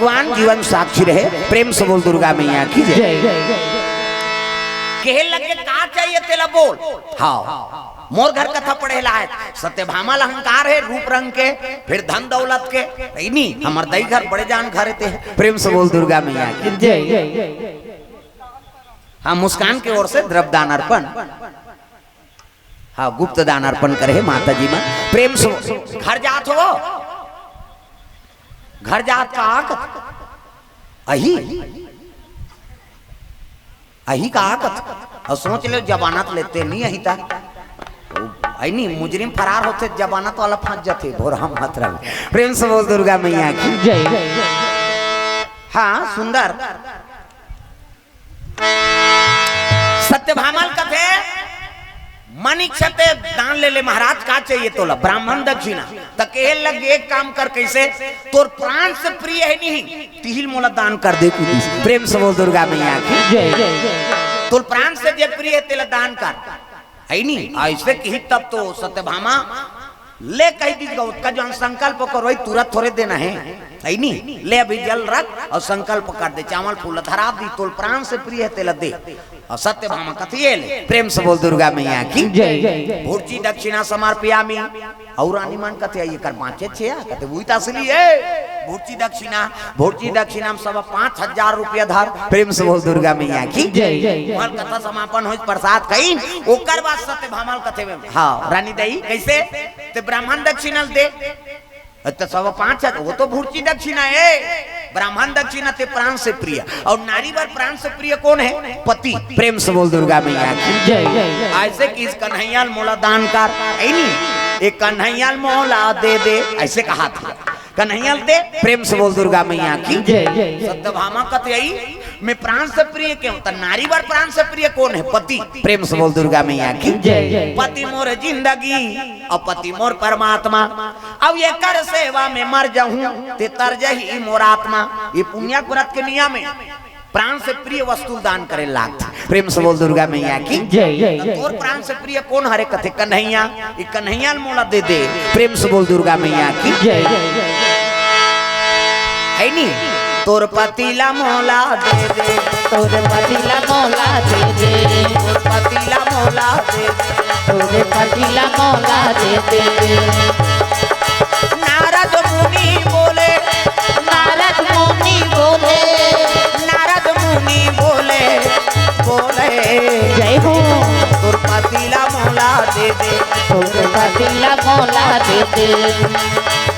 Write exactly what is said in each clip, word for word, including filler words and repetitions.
भगवान जीवन साक्षी रहे। प्रेम से बोल दुर्गा मैया की जय। जय। कहे लगे, "का चाहिए तेला बोल।" हाँ, मोर घर कथा पढ़े ला आए। सत्यभामा ला अहंकार हे रूप रंग के, फिर धन दौलत के। नहीं, हमर दई घर बड़े जान घर ते। प्रेम से बोल दुर्गा मैया की जय। हाँ, मुस्कान के ओर से द्रव्य दान अर्पण। हाँ, गुप्त दान अर्पण करे हे माता जी मन। प्रेम से घर जात हो, घर जात का आकत अही, अही का आकत। अउ सोच ले, जमानत लेते नहीं अही ता। अही नहीं, मुजरिम फरार होथे, जमानत वाला फंस जाथे। भोरा मात्रा में। प्रेम से बोल दुर्गा मैया की जय। हाँ, सुंदर। सत्यभामा ल कथे, "मन इच्छा ते दान ले ले महाराज, का चाहिए तोला?" "ब्राह्मण दक्षिणा।" त कहे लग, "एक काम कर।" "कैसे?" "तोर प्राण से प्रिय हे नहीं, तिही ल मोला दान कर दे।" कुछ प्रेम से बोल दुर्गा मैया की जय। "तोर प्राण से जे प्रिय हे तेला दान कर।" हे नहीं, ऐसे कही तब तो सत्यभामा ले कहि दिस गा, ओतका जउन संकल्प करो, वही तुरंत थोरे देना हे, हे नी? ले अभी जल रख अउ संकल्प कर दे, चावल फूल धरा दी, तोर प्राण से प्रिय हे तेला दे। अउ सत्यभामा कथे, "ये ले।" प्रेम से बोल दुर्गा मैया की जय। "भुर्जी दक्षिणा समर्पयामि।" अउ रानी मन कथे, "ये कर बाँचे छे या?" कथे, "वही त असली हे, भुर्जी दक्षिणा।" भुर्जी दक्षिणा में सब पाँच हजार रुपया धर। प्रेम से बोल दुर्गा मैया की जय। मोर कथा समापन होइस, प्रसाद खाइन, ओकर बाद सत्यभामा ल कथे, हाँ, रानी दाई, कैसे? ते ब्राह्मण दक्षिणा ल दे। त सब पाँच हजार, वो तो भुर्जी दक्षिणा हे, ब्राह्मण दक्षिणा ते प्राण से प्रिय। अउ नारी बर प्राण से प्रिय कोन हे? पति। प्रेम से बोल दुर्गा मैया की जय। ऐसे कि इस कन्हैया ल मोला दान कर, हे नी? एक कन्हैया ल मोला दे दे, ऐसे कहा था। कन्हैया ल दे, प्रेम से बोल दुर्गा मैया की जय। सत्यभामा कथे, "मैं प्राण से प्रिय के हूँ।" त नारी बर प्राण से प्रिय कोन हे? पति। प्रेम से बोल दुर्गा मैया की जय। "पति मोर जिंदगी अउ पति मोर परमात्मा, अउ एकर सेवा में मर जाहूँ, ते तर जही मोर आत्मा।" ये पुण्य व्रत के नियम हे। प्राण से प्रिय वस्तु दान करे लागथे। प्रेम से बोल दुर्गा मैया की जय। त तोर प्राण से प्रिय कोन हरे? कथे कन्हैया, ये कन्हैया ल मोला दे दे। प्रेम से बोल दुर्गा मैया की जय। हे नी? तोर पति ला मोला दे दे। तोर पति ला मोला दे दे। तोर पति ला मोला दे दे। तोर पति ला मोला दे दे। नारद मुनि बोले, नारद मुनि बोले, नारद मुनि बोले, बोले, जय हो। तोर पति ला मोला दे दे। तोर पति ला मोला दे दे।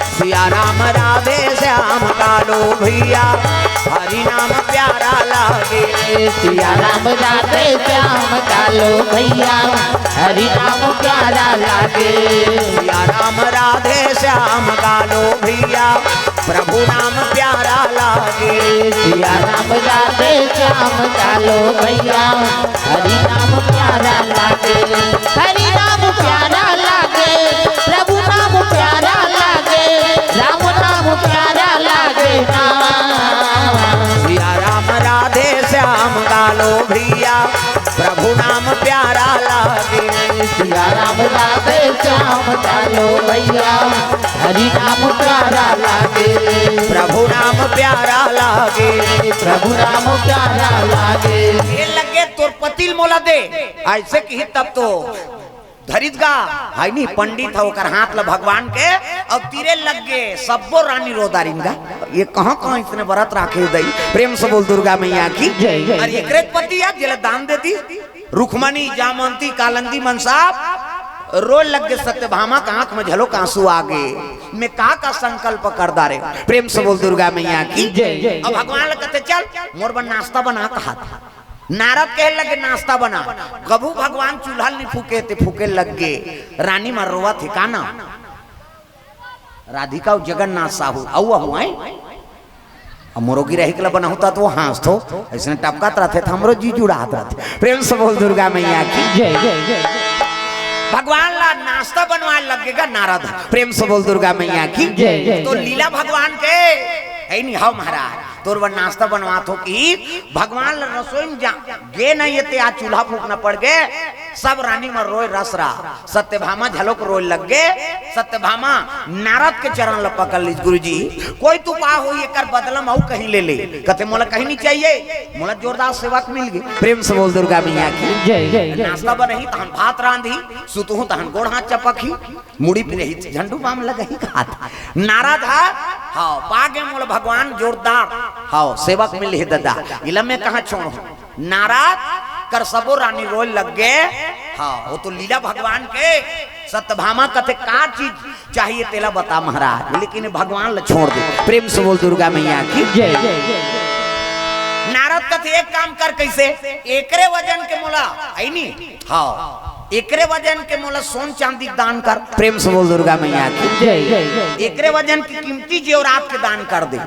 सिया राम राधे श्याम कालो भैया, हरि नाम प्यारा लागे। सिया राम राधे श्याम कालो भैया, हरि नाम प्यारा लागे। सिया राम राधे श्याम कालो भैया, प्रभु नाम प्यारा लागे। सिया राम राधे श्याम कालो भैया, हरि नाम प्यारा लागे। हरि नाम प्यारा लागे, प्रभु नाम प्यारा लागे, राम नाम प्यारा लागे ना। सिया राम राधे श्याम कालो भैया, प्रभु नाम प्यारा लागे। सिया राम राधे श्याम कालो भैया, हरि नाम प्यारा लागे। प्रभु नाम प्यारा लागे। प्रभु नाम प्यारा लागे। ये लगे तोर पति ल मोला दे, ऐसे कही तब तो धरित गा, हे नी, पंडित ह, ओकर हाथ ल भगवान के, अउ तीरे लग गे, सब्बो रानी रो डारिन गा। ये कहाँ कहाँ इसने व्रत राखे दई? प्रेम से बोल दुर्गा मैया की जय। अरे एकरे पति यार जेला दान दे दी। रुक्मणी, जामवंती, कालिंदी मन सब रोए लग गे, सत्यभामा के आंख में झलोक आंसू आ गे। मैं का का संकल्प कर डारे। प्रेम से बोल दुर्गा मैया की जय। अब भगवान ल कथे, "चल, मोर बर नाश्ता बना," कहा था। नारद कहे लगे, "नाश्ता बना।" कभू भगवान चूल्हा ल नहीं फूके, ते फूके लग गे। रानी मन रोवत हे, का ना? राधिका अउ जगन्नाथ साहू, अउ अहू आए। अब मोरो गिरही के ला बनाहूं त वो हाँसथो, अइसने टपकत रथे, त हमरो जी जुड़ात रथे। प्रेम से बोल दुर्गा मैया की जय। भगवान ला नाश्ता बनवाए लग गे गा नारद। प्रेम से बोल दुर्गा मैया की जय। तो लीला भगवान के, हे नी, हव महाराज, तोर बर नाश्ता बनवात हों कि भगवान ला रसोई में जा, गे नहीं हे ते आज चूल्हा फूकना पड़ गे, सब रानी मन रोय रस रहा, सत्यभामा झलोक रोय लग गे। सत्यभामा नारद के चरण ल पकड़ लिस, "गुरुजी, कोई तो उपाय होही, एकर बदला म अउ कहीं ले ले।" कथे, "मोला कहीं नहीं चाहिए, मोला जोरदार सेवक मिल गे।" प्रेम से बोल दुर्गा मैया की। जय, जय, जय। नाश्ता बनही, तहन भात रांधही, सुतहूं तहन गोड़ हाथ चपकही, मुड़ी पे रही झंडू बाम लगही कहत। नारद ह, "हाव, पा गे मोला भगवान जोरदार, हाव, सेवक मिल हे ददा, इला मैं कहाँ छोड़हूं?" नारद कर सबो रानी रोय लग गे। हाँ, वो तो लीला भगवान के। सत्यभामा कथे, "का चीज चाहिए तेला बता महाराज, लेकिन भगवान ल छोड़ दे।" प्रेम से बोल दुर्गा मैया की। जय। नारद कथे, "एक काम कर, कैसे? एकरे वजन के मोला, है नी? हाँ, एकरे वजन के मोला सोन चांदी दान कर।" प्रेम से बोल दुर्गा मैया की। जय। एकरे वजन की कीमती जेवरात के दान कर दे।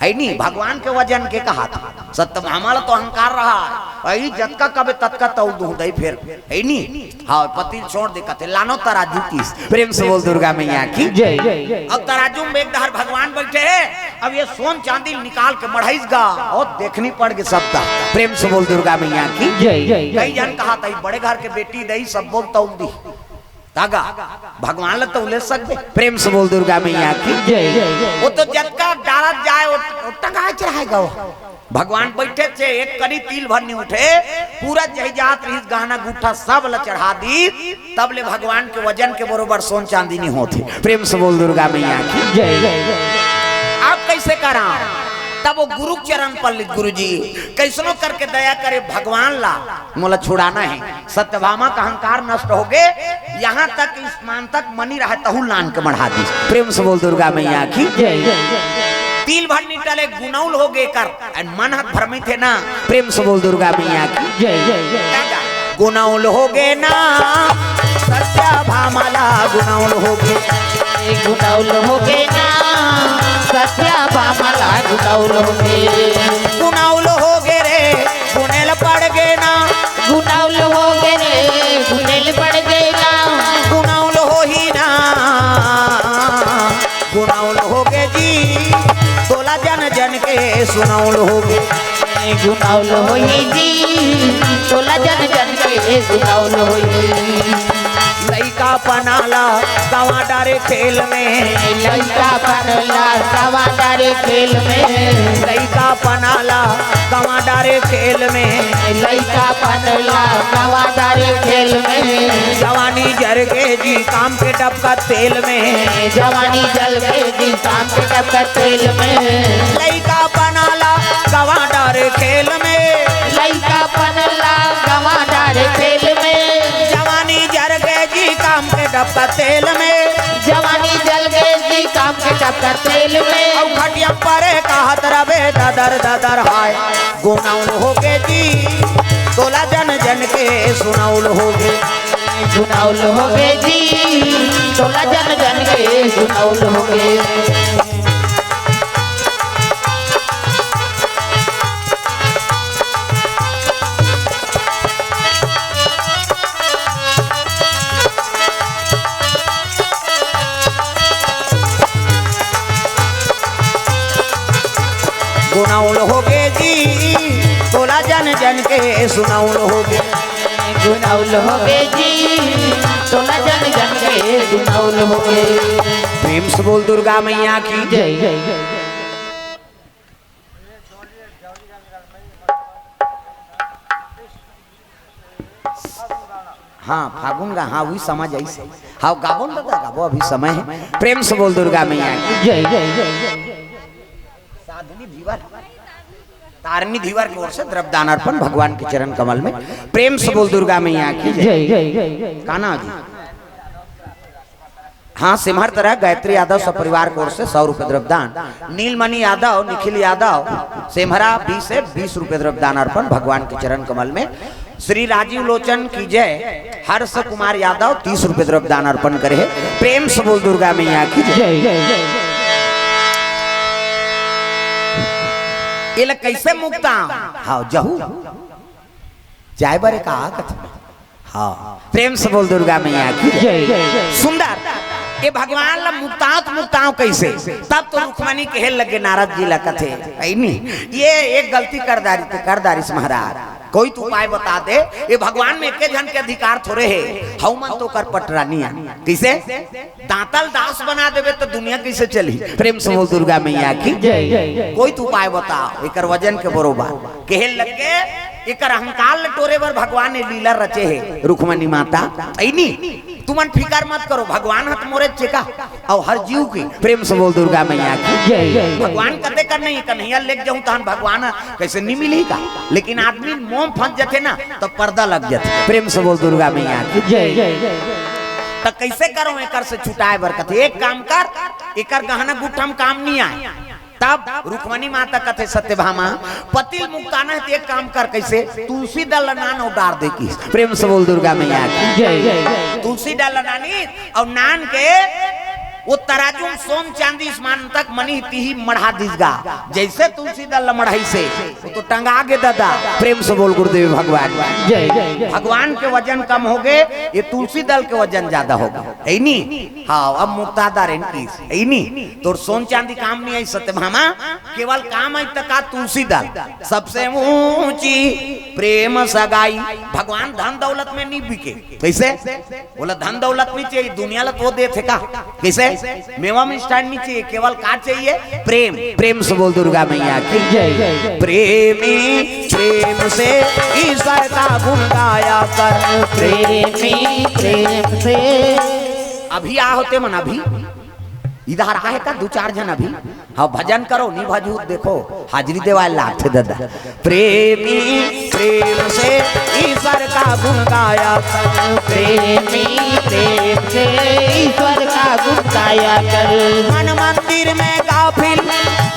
है नी, भगवान के वजन के कहा था। सत्यभामा ल तो अहंकार रहा, अई जतका कबे ततका तौल दूं दई फेर, है नी। हाँ, पति ल छोड़ दे कथे, "लानो तराजू किस।" प्रेम से बोल दुर्गा मैया की। जय। अब तराजू में एक डहर भगवान बैठे हैं, अब ये सोन चांदी निकाल के मढ़ाइस गा, और देखनी पड़ गे सब दा। प्रेम से बोल दुर्गा मैया की। जय। कई जन कहा था, "बड़े घर के बेटी दई सब बोल तौल दी।" तागा, भगवान ल तो ले सकबे। प्रेम से बोल दुर्गा मैया की। जय। वो तो जतका डालत जाए, वो, वो टंगाए चढ़ाएगा वो। भगवान बैठे थे, एक कनी तिल भर नहीं उठे, पूरा जय जात रहिस, गहना गूठा सब ल चढ़ा दी, तब ले भगवान के वजन के बरोबर सोन चांदी नहीं होते। प्रेम से बोल दुर्गा मैया की। जय। आप कैसे करा? तब वो गुरु चरण पर लिख, "गुरु जी, कैसनो करके दया करे भगवान ला, मोला छुड़ाना है।" सत्यभामा का अहंकार नष्ट हो गे, यहाँ तक इस मान तक मनी रहा तहु लान के मढ़ा दी। प्रेम से बोल दुर्गा मैया की। जय। तिल भर निटले गुनौल हो गे कर, अन मन हत भ्रमित है ना। प्रेम से बोल दुर्गा मैया की। जय। गुनौल हो गे ना, सत्या भामला गुनौल हो गे। गुनौल हो गे ना, सत्या भामला गुनौल हो गे। गुनौल हो गे रे, गुनेल पड़ गे ना। गुनौल हो गे रे, गुनेल पड़ गे ना। गुनौल हो ही ना, गुनौल हो गे जी, तोला जन जन के सुनौल हो गे। गुनौल हो ही जी, तोला जन जन के गुनौल हो ही। लइका पनाला गवा डारे खेल में। लइका पनाला गवा डारे खेल में। लइका पनाला गवा डारे खेल में। लइका पनाला गवा डारे खेल में। जवानी जर गे जी काम के डबका तेल में। जवानी जल गे जी काम के डबका तेल में। लइका पनाला गवा डारे खेल में। लइका पनाला गवा डारे खेल में। जवानी जर गे जी काम के डबका तेल में। जवानी जल गे जी काम के डबका तेल में। अउ खटिया परे कहत रबे ददर ददर हाय। गुनौल हो गे जी, तोला जन जन के सुनौल हो गे। गुनौल हो गे जी, तोला जन जन के गुनौल हो गे। गुनौल हो गे जी, तोला जन जन के सुनौल हो गे। गुनौल हो गे जी, तोला जन जन के गुनौल हो गे। प्रेम से बोल दुर्गा मैया की। जय। हाँ, फागुन गा, हाँ, वही समझ आई से। हाँ, गाबो न दादा, गाबो, अभी समय है। प्रेम से बोल दुर्गा मैया की। जय। साधनी धीवर, तारिणी धीवर की ओर से द्रव्य दान अर्पण भगवान के चरण कमल में। प्रेम से बोल दुर्गा मैया की। जय। का नाम जी? हाँ, सेम्हर तरा गायत्री यादव सपरिवार की ओर से सौ रुपये द्रव्य दान। नीलमणि यादव, निखिल यादव, सेम्हरा बीस से बीस रुपये द्रव्य दान अर्पण भगवान के चरण कमल में। श्री राजीव लोचन की जय, हर्ष कुमार यादव तीस रुपये द्रव्य दान अर्पण करे हे। प्रेम से बोल दुर्गा मैया की जय। जय। ये ला कैसे मुक्ता? हाँ, जहू। जाय बरे का कथे? हाँ, प्रेम से बोल दुर्गा मैया की जय। जय। सुंदर, ये भगवान ला मुक्तावत मुक्ताव कैसे? तब तो रुक्मणी कहे लगे नारद जी ला कथे, है नी? ये एक गलती कर डारिस, कर डारिस महाराज। कोई तो उपाय बता दे। ये भगवान में एके झन के अधिकार थोरे हे, हऊ मन तो ओकर पटरानी आ। कइसे? दांतल दास बना देबे तो दुनिया कइसे चलही? प्रेम से बोल दुर्गा मैया की। जय। कोई तो उपाय बताओ एकर वजन के बरोबर। कहे लगे, एकर अहंकार ल टोरे बर भगवान ने लीला रचे हे, रुक्मणी माता। अइनी, तुमन फिकर मत करो, भगवान ह त मोरे चेका। अउ हर जीव की प्रेम से बोल दुर्गा मैया की। जय। भगवान कते कर नहीं, कन्हैया लेके जाऊं तहन भगवान ह कइसे नहीं मिली का? लेकिन आदमी मोह फंस जथे ना, तो पर्दा लग जथे। प्रेम से बोल दुर्गा मैया की। जय। त कइसे करो एकर से छुटाए बर? कथे, एक काम कर, एकर गहना गुट्ठा म काम नहीं आए। तब रुक्मणी माता कथे, सत्यभामा, पति ल मुक्ताना हे त एक काम कर, कइसे? तुलसी दल ल नान अउ डार दे की। प्रेम से बोल दुर्गा मैया की। जय। तुलसी दल ल नानी अउ नान के ओ तराजू म सोन चांदी समान तक मनी तिही मढ़ा दिस गा। जइसे तुलसी दल ल मढ़ाइसे, ओ तो टंगा गे ददा। प्रेम से बोल गुरुदेव भगवान। जय। भगवान के वजन कम होगे, ये तुलसी दल के वजन जादा होगे। हे नी? हाँ, अब मुक्ता डारेन की। हे नी? तोर सोन चांदी काम नहीं आई सत्यभामा, केवल काम आई त का? तुलसी दल। सबसे ऊंची प्रेम सगाई। भगवान धन दौलत में नहीं बिके। कइसे? ओला धन दौलत नहीं चाहिए, दुनिया ला तो देथे का? कइसे? मेवा मिष्ठान नहीं चाहिए, केवल का चाहिए? प्रेम। प्रेम से बोल दुर्गा मैया की। जय। प्रेमी प्रेम से ईश्वर का गुण गाया कर। प्रेमी प्रेम से। अभी आ होते मन, अभी इधर आहे का दू चार झन अभी? हाँ, भजन करो, नहीं भजू देखो, हाजिरी देवाय लागथे ददा। प्रेमी प्रेम से ईश्वर का गुण गाया कर। प्रेमी प्रेम से ईश्वर का गुण गाया कर। मन मंदिर में गाफिल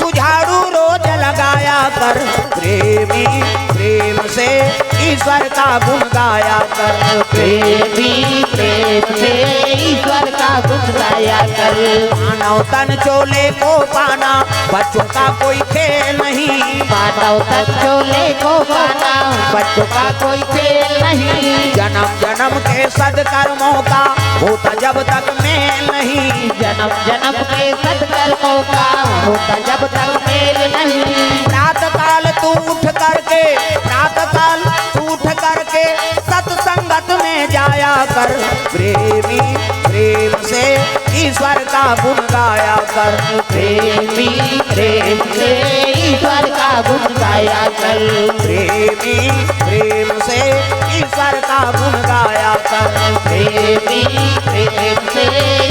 तू झाड़ू रोज लगाया कर। प्रेमी प्रेम से ईश्वर का गुण गाया कर। प्रेमी प्रेम से ईश्वर का गुण गाया कर। मानव तन चोले को पाना, बच्चों का कोई खेल नहीं। मानव तन चोले को पाना, बच्चों का कोई खेल नहीं। जन्म जन्म के सदकर्मों का होता जब तक मेल नहीं। जन्म जन्म के सदकर्मों का होता जब तक मेल नहीं। प्रातः काल तू उठ करके, प्रातः काल तू उठ करके सत्संगत में जाया कर। प्रेमी प्रेम से ईश्वर का गुण गाया कर। प्रेमी प्रेम से ईश्वर का गुण गाया कर। प्रेमी प्रेम से ईश्वर का गुण गाया कर। प्रेमी प्रेम से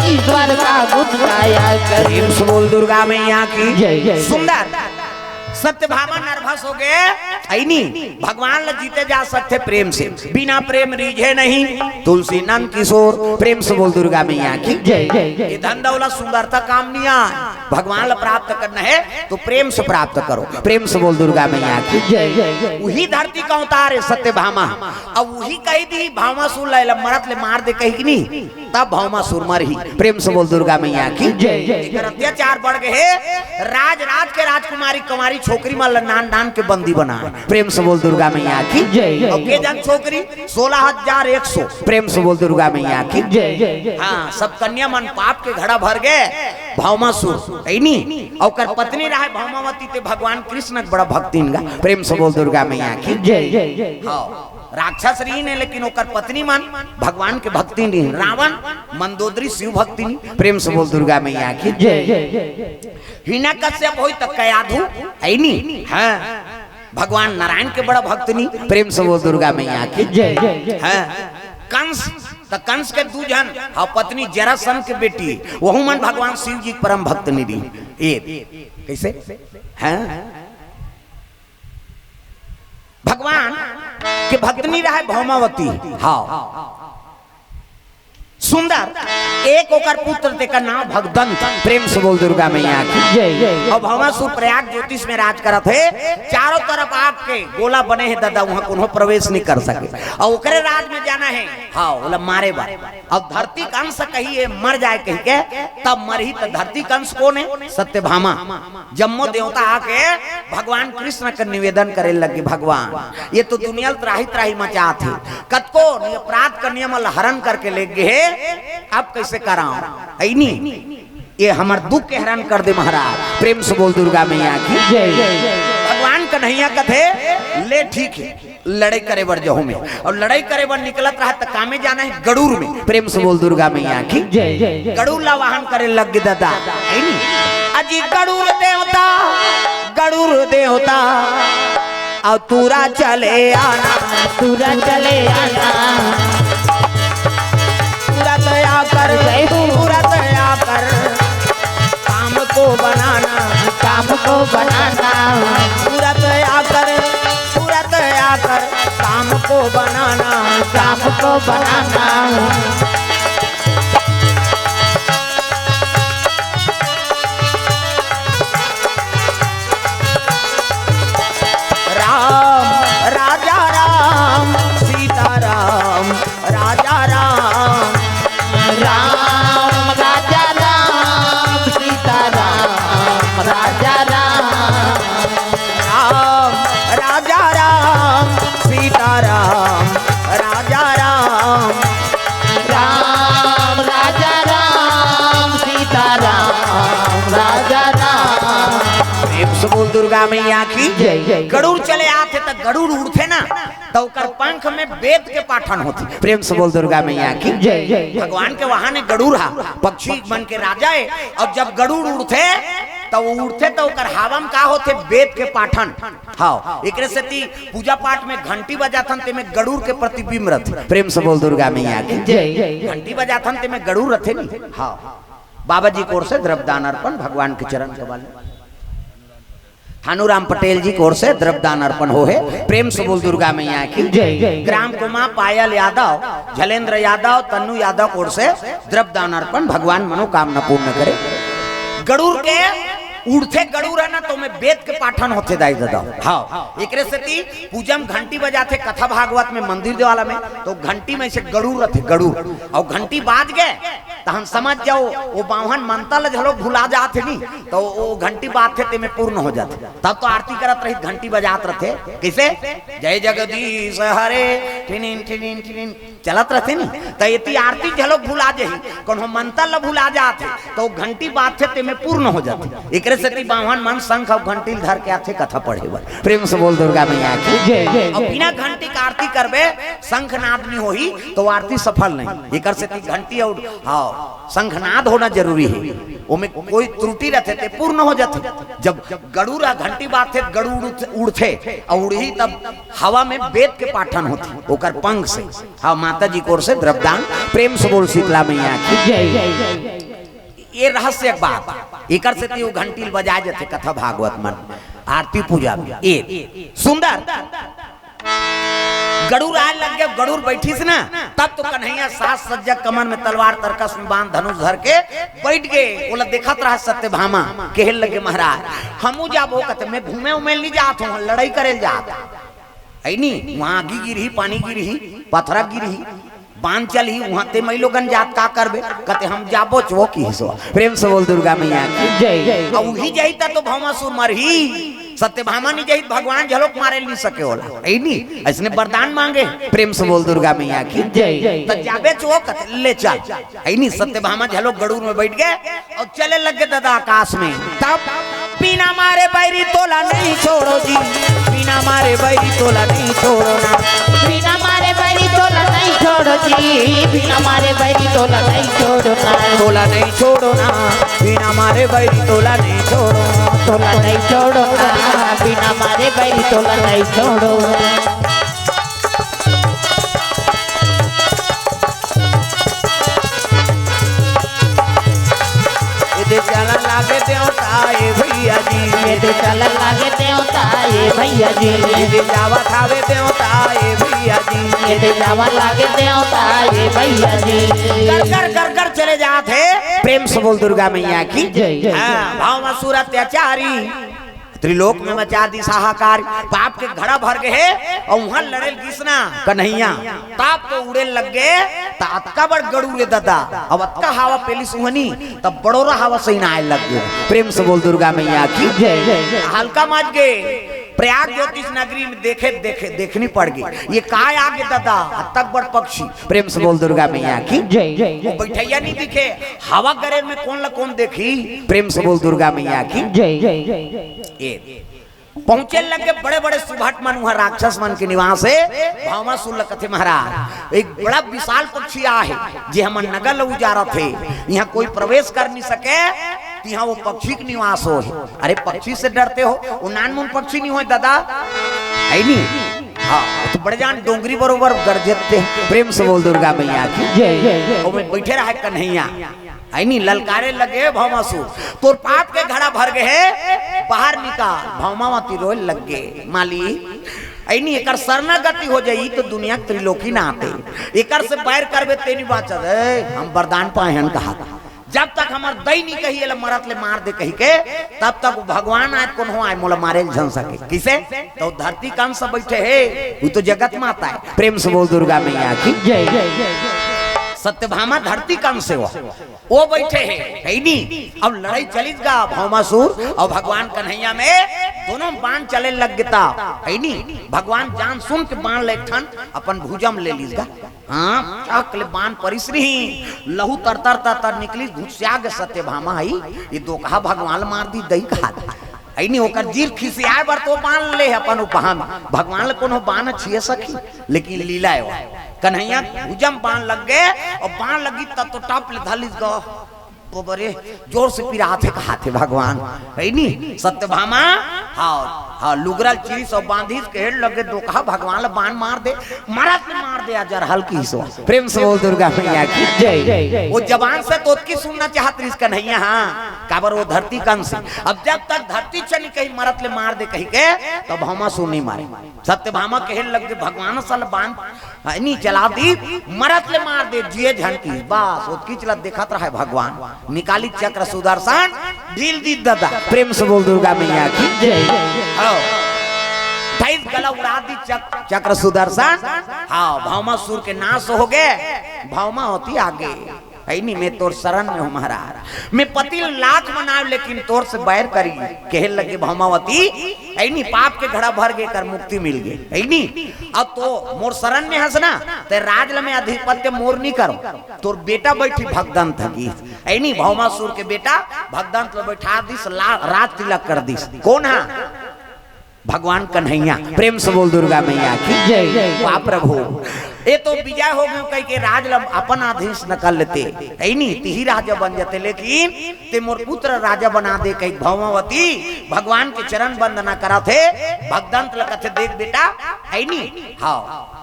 ईश्वर का गुण गाया कर। प्रेम से बोल दुर्गा मैया की। जय, जय, जय। सुंदर। सत्यभामा nervous हो गे, अइनी भगवान ला जीते जा सकथे प्रेम से, बिना प्रेम रीझे नहीं। तुलसी नंद किशोर, प्रेम से बोल दुर्गा मैया की। जय, जय, जय। ये धन दौलत सुंदरता काम नहीं आय, भगवान ला प्राप्त करना है तो प्रेम से प्राप्त करो। प्रेम से बोल दुर्गा मैया की। जय, जय, जय। उही धरती का अवतार है सत्यभामा। अब उही कही दी भावमासुर ला, एला मरत ले मार दे कही कि नहीं, तब भावमासुर मरही। प्रेम से बोल दुर्गा मैया की। जय, जय, जय। एकर अत्याचार बढ़ गे हे। राज राज के राजकुमारी कुंवारी छोकरी मन ला नान नान के बंदी बना। प्रेम से बोल दुर्गा मैया की। जय, जय, अउ के जय। जन छोकरी सोलह हजार एक सौ। प्रेम से बोल दुर्गा मैया की। जय, जय, जय। हाँ, सब कन्या मन पाप के घड़ा भर गे। भावमासुर, अइनी, अउ ओकर पत्नी रहे भावमावती, ते भगवान कृष्ण के बड़ा भक्तिन गा। प्रेम से बोल दुर्गा मैया की। जय, जय, जय। हाँ, राक्षस रहिन हे, लेकिन ओकर पत्नी मन भगवान के भक्तिन रहिन। रावण, मंदोदरी शिव भक्तिन। प्रेम से बोल दुर्गा मैया की। जय, जय, जय। हिरण्यकश्यप होई त कयाधु, अइनी? हाँ। भगवान नारायण के बड़ा भक्तिन, प्रेम से बोल दुर्गा मैया की। जय, जय, जय। हाँ। कंस, त कंस के दू झन, हाँ, पत्नी जरासंध के बेटी, वहू मन भगवान शिव जी के परम भक्तिन रहिन। ए, कइसे? हाँ। भगवान के भक्तिन रहे भावमावती। हाँ। सुंदर, एक ओकर पुत्र, तेकर नाम भगदंत। प्रेम से बोल दुर्गा मैया की। जय, जय, जय। अउ भावमासुर प्रयाग ज्योतिष में राज करत हे, चारों तरफ आग के गोला बने हे ददा, उहाँ कोनो प्रवेश नहीं कर सके। अउ ओकरे राज में जाना हे, हाँ, ओला मारे बर। अउ धरती कंस कही ये मर जाए कही के, तब मरही त धरती कंस कोन हे? सत्यभामा। जम्मो देवता आके भगवान कृष्ण के निवेदन करे लगे, भगवान, ये तो दुनिया ल त्राही त्राही मचात हे, कतको नि-, अपराध के नियम ल हरण करके ले गे हे, अब कइसे कराओ? अइनी, ये हमर दुख के हरण कर दे महाराज। प्रेम से बोल दुर्गा मैया की। जय। भगवान कन्हैया कथे, "ले ठीक हे, लड़ई करे बर जहूं मैं।" अउ लड़ई करे बर निकलत रहय त कामे जाना हे, गड़ूर में। प्रेम से बोल दुर्गा मैया की। जय, जय, जय। गड़ूर ला वाहन करे लग गे ददा, हे नी? अजी गड़ूर देवता, गड़ूर देवता, अउ तुरा चले आना। तुरा चले आना। तुरत आकर, जय हो। तुरत आकर काम को बनाना। काम को बनाना। तुरत आकर, तुरत आकर काम को बनाना। काम को बनाना। राम, राजा राम, सीता राम, राजा राम। राम, राजा राम, सीता राम, राजा राम। राम, राजा राम, सीता राम, राजा राम। राम, राजा राम, सीता राम, राजा राम। प्रेम से बोल दुर्गा मैया की। जय, जय। गड़ूर चले आथे त गड़ूर उड़थे ना, त ओकर पंख में बेंत के पाठन होथे। प्रेम से बोल दुर्गा मैया की। जय, जय, जय। भगवान के वाहन ए गड़ूर हा, पक्षी मन के राजा हे। अउ जब गड़ूर उड़थे, त वो उड़थे त ओकर हवा में का होथे? बेंत के पाठन। हाँ, एकरे सेती पूजा पाठ में घंटी बजाथन, तेमे गड़ूर के प्रतिबिंब रथे। प्रेम से बोल दुर्गा मैया की। जय। घंटी बजाथन, तेमे गड़ूर रथे नी। हाँ, बाबा जी के ओर से द्रव्य दान अर्पण भगवान के चरण कमल। भानुराम पटेल जी के ओर से द्रव्य दान अर्पण होहे। प्रेम से बोल दुर्गा मैया की। जय। ग्राम कुमा पायल यादव, झलेंद्र यादव, तन्नू यादव के ओर से द्रव्य दान अर्पण, भगवान मनोकामना पूर्ण करे। गड़ूर के उड़थे गड़ूर हे ना, त ओमे बेंत के पाठन होथे दाई ददा। हाँ, एकरे सेती पूजा में घंटी बजाथे, कथा भागवत में, मंदिर देवाला में, त घंटी में से गड़ूर रथे, गड़ूर। अउ घंटी बाज गे, तहन समझ जाओ, वो बाम्हन मंतर ल घलो भुला जाथे नी, त वो घंटी बाजथे, तेमे पूर्ण हो जाथे। तब तो आरती करत रहित, घंटी बजात रथे। कइसे? जय जगदीश हरे, ठिनिन, ठिनिन, ठिनिन। चलत रथे नी, त एती आरती घलो भुला जाही, कोनो मंतर ल भुला जाथे, त वो घंटी बाजथे, तेमे पूर्ण हो जाथे। एकरे सेती बाम्हन मन शंख अउ घंटी ल धर के आथे कथा पढ़े बर। प्रेम से बोल दुर्गा मैया की। जय, जय, अउ जय। बिना घंटी के आरती करबे, शंखनाद नी होही, त वो आरती सफल नहीं। एकर सेती घंटी अउ, हाँ, शंखनाद होना जरूरी हे। ओमे कोई त्रुटि रथे, ते पूर्ण हो जाथे। जब गड़ूर ह घंटी बाजथे, गड़ूर उड़थे, अउ उड़ही तब हवा में बेंत के पाठन होथे, ओकर पंख से। हाँ, माता जी के ओर से द्रव्यदान। प्रेम से बोल शीतला मैया की। जय। ये रहस्य एक बात, एकर सेती वो घंटी ल बजाए जाथे कथा भागवत मन, आरती पूजा में। ये सुंदर गड़ूर आए लग गे, गड़ूर बइठिस ना, तब तो कन्हैया साज सज्जा, कमर में तलवार, तरकस में बाण, धनुष धर के बइठ गे। ओला देखत रहा सत्यभामा, कहे लगे, "महाराज, हमू जाबो।" कथे, "मैं घूमे उमे ल नी जात हूँ, लड़ई करे ल जात हूँ।" हे नी, वहाँ आगी गिरही, पानी गिरही, पथरा गिरही, बाण चलही, वहाँ ते मइलोगन जात का करबे? कथे, "हम जाबो चो," किहिस। प्रेम से बोल दुर्गा मैया की। जय। अउ उही जाही त तो भौमासुर मरही। सत्यभामा नी जाही त भगवान घलोक मारे ल नी सके ओला। हे नी, अइसने वरदान मांगे। प्रेम से बोल दुर्गा मैया की। जय। त जाबे चो, कथे, "ले चल।" हे नी, सत्यभामा घलोक गड़ूर में बइठ गे। अउ चले लग गे ददा आकाश में। तब बिना मारे बैरी तोला नहीं छोड़ो जी, बिना मारे बैरी तोला नहीं छोड़ो ना। बिना मारे बैरी तोला नहीं छोड़ो जी, बिना मारे बैरी तोला नहीं छोड़ो ना। तोला नहीं छोड़ो ना, बिना मारे बैरी तोला नहीं छोड़ो। तोला नहीं छोड़ो ना, बिना मारे बैरी तोला नहीं छोड़ो। एदे चलन लागे देवता ए भैया जी। एदे चलन लागे देवता ए भैया जी। एदे जावत हावे देवता ए भैया जी। एदे जावत लागे देवता ए भैया जी। कर कर कर कर चले जात हे। प्रेम से बोल दुर्गा मैया की। जय, जय, हाँ, जय। भौमासुर अत्याचारी। त्रिलोक में मचा दिस हाहाकार, पाप के घड़ा भर गे हे, अउ उहाँ लड़े ल गिस ना कन्हैया, तब तो उड़े लग गे, त अतका बड़ गड़ूर ए ददा, अउ अतका हवा पेलिस उहनी, तब बड़ोरा हवा सही ना आए लग गे। प्रेम से बोल दुर्गा मैया की। जय, जय, जय। हल्का मच गे, प्रयाग ज्योतिष नगरी में देखे, देखे, देखनी पड़ गे, ये काय आ गे ददा, अतक बड़ पक्षी। प्रेम से बोल दुर्गा मैया की। जय, जय, जय। बइठइया नी दिखे, हवा गरेर में कोन ल कोन देखही। प्रेम से बोल दुर्गा मैया की। जय, जय, जय, जय। ए, पहुंचे लगे बड़े बड़े सुभट मन, उहाँ राक्षस मन के निवास हे। भावमासुर ल कथे महाराज, एक बड़ा विशाल पक्षी आहे, जे हमर नगर ल उजारत हे, इहाँ कोई प्रवेश कर नहीं सके, तिहाँ वो पक्षी के निवास होय। अरे पक्षी से डरते हो, वो नानमुन पक्षी नहीं होय दादा, हे नी? हाँ, तो बड़े जान डोंगरी बरोबर गरजते। प्रेम से बोल दुर्गा मैया की। जय। ओमे बैठे रहे कन्हैया, हे नी? ललकारे लगे भावमासुर, तोर पाप के घड़ा भर गे हे, बाहर निकाल। भावमावती रोए लग गे, माली, हे नी, एकर शरणागति हो जाई तो दुनिया के त्रिलोकी ना आते, एकर से बैर करबे ते नहीं बाँचत। ए, हम वरदान पाए हन कहा, जब तक हमर दई नहीं कही एला मरत ले मार दे कही के, तब तक वो भगवान आए कोनो आए मोला मारे ल झन सके। किसे? तो धरती कंस बैठे हे, वो तो जगत माता हे। प्रेम से बोल दुर्गा मैया की। जय। सत्यभामा धरती कंस हे वो, वो बैठे हे, हे नी? अब लड़ाई चलिस गा भावमासुर अउ भगवान कन्हैया में, दोनों बाण चले लग गे ता, हे नी? भगवान जान सुन के बाण ले ठन अपन भुजा म ले लिस गा। हाँ, चक ले बाण परिस रही, लहू तर तर तर तर निकलिस, घुसिया गे सत्यभामा, हे, ये दोकहा भगवान ल मार दी दई कहा। हे नी, ओकर जीर खिसियाए बर तो बाण ले अपन उपहा म। भगवान ल कोनो बाण छिए सकी, लेकिन लीला हे वो। कन्हैया भुजा म बाण लग गे अउ बाण लगी तब तो टप ले धलिस गा। तो बड़े जोर से पिरात हे, कहात हे भगवान, हे नी? सत्यभामा, हाँ, हाँ, लुगरा ल चिरिस अउ बांधिस, कहे लगे, "दोकहा भगवान ल बाण मार दे, मरत ले मार दे, अजर हल्की सो।" प्रेम से बोल दुर्गा मैया की। जय। वो जबान से तो ओतकी सुनना चाहत रहिस कन्हैया, हाँ, काबर वो धरती कंस। अब जब तक धरती चनी कही मरत ले मार दे कही के, तब भावमासुर नहीं मारे। सत्यभामा कहे लग गे, "भगवान सल बाण हे नी, चला दी, मरत ले मार दे, जिए झन की।" बस, ओतकी चला देखत रहे भगवान। निकाली चक्र सुदर्शन, ढील दी दादा। प्रेम से बोल दुर्गा मैया की। जय। हाँ। धइस गला उड़ा दी चक-, चक्र सुदर्शन। हाँ, भावमासुर के नाश हो गे, भावमावती आगे। हे नी, मैं तोर शरण में हूँ महाराज। मैं पति ल लाख मनाव लेकिन तोर से बैर करी। कहे लगे भावमावती, हे नी, पाप के घड़ा भर गे, कर मुक्ति मिल गे, हे नी। अब तो मोर शरण में हस ना, ते राज ल मैं अधिपत्य मोर नहीं करो, तोर बेटा बैठी भगदंत ह की, हे नी। भावमासुर के बेटा भगदंत ल बैठा दिस, ला-, राज तिलक कर दिस। कौन हा? भगवान कन्हैया। प्रेम से बोल दुर्गा मैया की। जय। वाह प्रभु, ये तो विजय हो गयो कह के राज ल अपन अधीन न कर लेते, हे नी, तिही राजा बन जाते, लेकिन ते मोर पुत्र राजा बना दे कह भावमावती भगवान के चरण वंदना करत हे। भगदंत ल कथे, देख बेटा, हे नी, हाँ,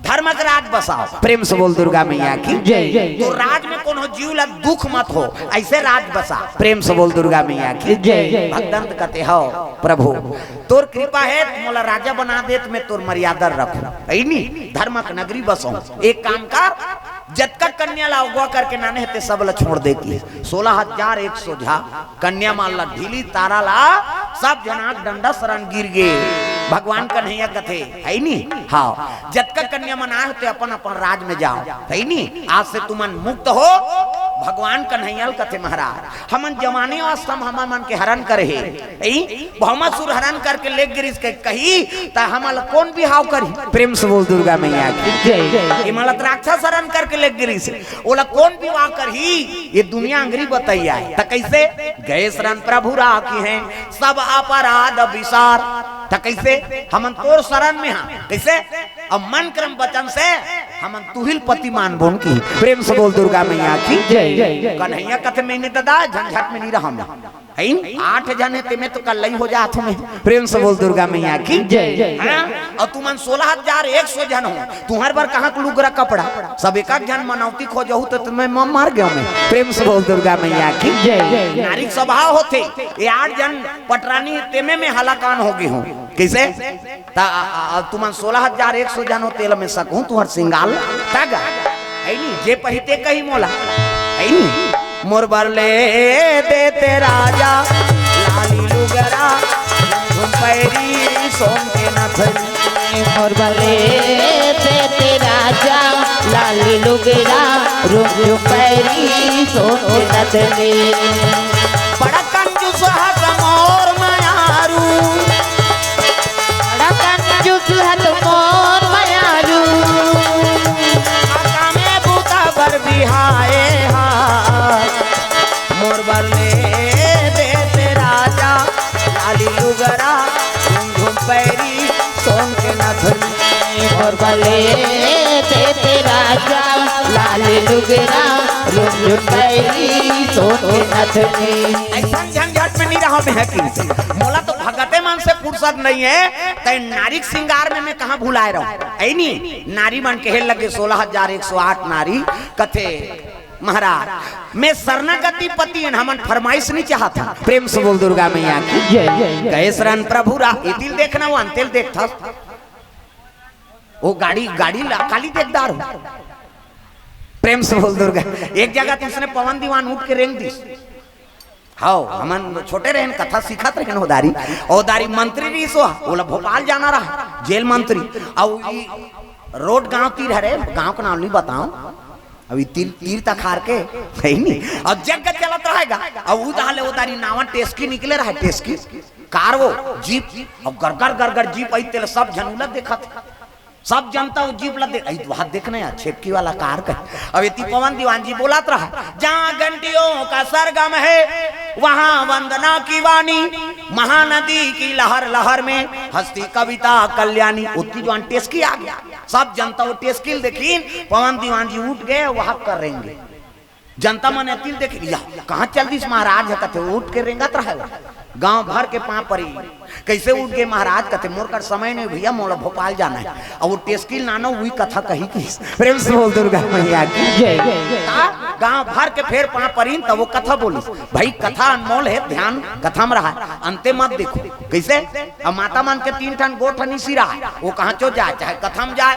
धर्म के राज बसाओ। प्रेम से बोल दुर्गा मैया की। जय। तो राज में कोनो जीव ला दुख मत हो, ऐसे राज बसा। प्रेम से बोल दुर्गा मैया की। जय। भगदंत कथे, हव प्रभु, तोर कृपा हे, मोला राजा बना दे, त मैं तोर मर्यादा रखूं, हे नी, धर्म के नगरी बसों। एक काम कर, जतका कन्या ला अगुवा करके नाने हे, ते सब ला छोड़ दे की। सोलह हजार एक सौ झा कन्या मन ला ढीली तारा ला, सब झन आंख डंडा सरन गिर गे। भगवान कन्हैया कथे, हे नी? हाँ, जतका कन्या मन आए होते अपन अपन राज में जाओ, हे नी? आज से तुमन मुक्त हो। भगवान कन्हैया ल कथे महाराज, हमन जवानी अवस्था म हमन मन के हरण करे हे, हे? भावमासुर हरण करके ले गिरिस के कही, त हमन ल कोन बिहाव करही? प्रेम से बोल दुर्गा मैया की। जय। ये मन ल त राक्षस हरण करके ले गिरिस, ओला कोन विवाह करही? ये दुनिया अंगरी बतैया हे। त कैसे? गए शरण प्रभु राखिहैं, सब अपराध बिसार। त कैसे? हमन तोर शरण में हा। कैसे? अब मन क्रम वचन से हमन तुहिल पति मानबोन की। प्रेम से बोल दुर्गा मैया की। जय। कन्हैया कथे, मैं नहीं ददा, झंझट में नहीं रहा मैं। हे नी? आठ झन हे, तेमे तो कल्लई हो जात हूँ मैं। प्रेम से बोल दुर्गा मैया की। जय। हाँ? अउ तुमन सोलह हजार एक सौ झन हो, तुम्हर बर कहाँ के लुगरा कपड़ा? सब एक एक झन मनौती खोजहू त तुम्हें म-, मर गयो मैं। प्रेम से बोल दुर्गा मैया की। जय। नारी सभा होथे, ये आठ झन पटरानी तेमे में हलाकान हो गे हूँ। कैसे? त, आ, आ, आ, तुमन सोलह हजार एक सौ झन हो, तेला मैं सकहूँ तुहर सिंगाल तग। हे नी? जे पही ते कही मोला। हे नी? मोर बर ले देते राजा लाली लुगरा, झुम पैरी सोन के नथनी। मोर बर ले देते राजा लाली लुगरा, रुम झुम पैरी सोन के नथनी। बड़ा कंजूस हस मोर मयारू, बड़ा कंजूस हस मोर मयारू। काका में बूता बर बिहाए हा। मोर बर ले देते राजा लाली लुगरा, ए, दे दे राजा लाल लुगरा, रुक रुक बैरी सोने नथनी। ऐसन झंझट में नहीं रहा मैं कि मोला तो भगते मन से फुर्सत नहीं है, तै नारी के श्रृंगार में मैं कहाँ भुलाए रहूं? ऐ नी, नारी मन कहे लगे सोलह हजार एक सौ आठ नारी, कथे महाराज, मैं शरणागति पति हन, हमन फरमाइश नहीं चाहत हन। प्रेम से बोल दुर्गा मैया की। जय, जय, जय। कहे शरण प्रभु रा, इतिल देखना वो अंतिल देखता। वो गाड़ी, गाड़ी ला, काली देखदार हो। प्रेम से बोल दुर्गा। एक जगह तो उसने पवन दीवान उठ के रेंग दिस। हाव, हमन छोटे रहन, कथा सीखत रहन ओदारी। ओदारी मंत्री रहिस ओ, ओला भोपाल जाना रहा, जेल मंत्री। अउ ई रोड गांव तीर हरे, गांव के नाम नहीं बताओ। अभी तीर, तीर तक हार के, है नहीं। अब जग चलत रहेगा। अब उदाले ओदारी नावा टेस्की निकले रहा, टेस्की। कार वो, जीप, अब गरगर गरगर जीप आई, तेल सब झन उला देखत। सब जनता वो जीप ला देख, "आई तो हाथ देखना यार, छेपकी वाला कार का।" अब इतनी पवन दीवान जी बोलत रहा, "जहाँ घंटियों का सरगम है, वहाँ वंदना की वाणी, महानदी की लहर लहर में हंसती कविता कल्याणी।" उतनी जो टेस्की आ गया, सब जनता वो टेस्की ल देखिन, पवन दीवान जी उठ गए, वहाँ करेंगे। जनता मन अतिल देख लिया, "कहाँ चल दिस महाराज ह?" कथे, "उठ के रेंगत रहे।" गांव भर के पांव परी, "कैसे उठ गए महाराज?" कथे, "मोर कर समय नहीं भैया, मोला भोपाल जाना है।" और वो टेस्किल नानो वही कथा कही कि प्रेम से बोल दुर्गा मैया की। जय। का गांव भर के फेर पांव परीन, तब वो कथा बोलिस। भाई, कथा अनमोल है, ध्यान कथा में रहा, अंते मत देखो। कैसे? अब माता मन के तीन ठन गोठ निसी रहा, वो कहाँ चो जाए, चाहे कथा में जाए,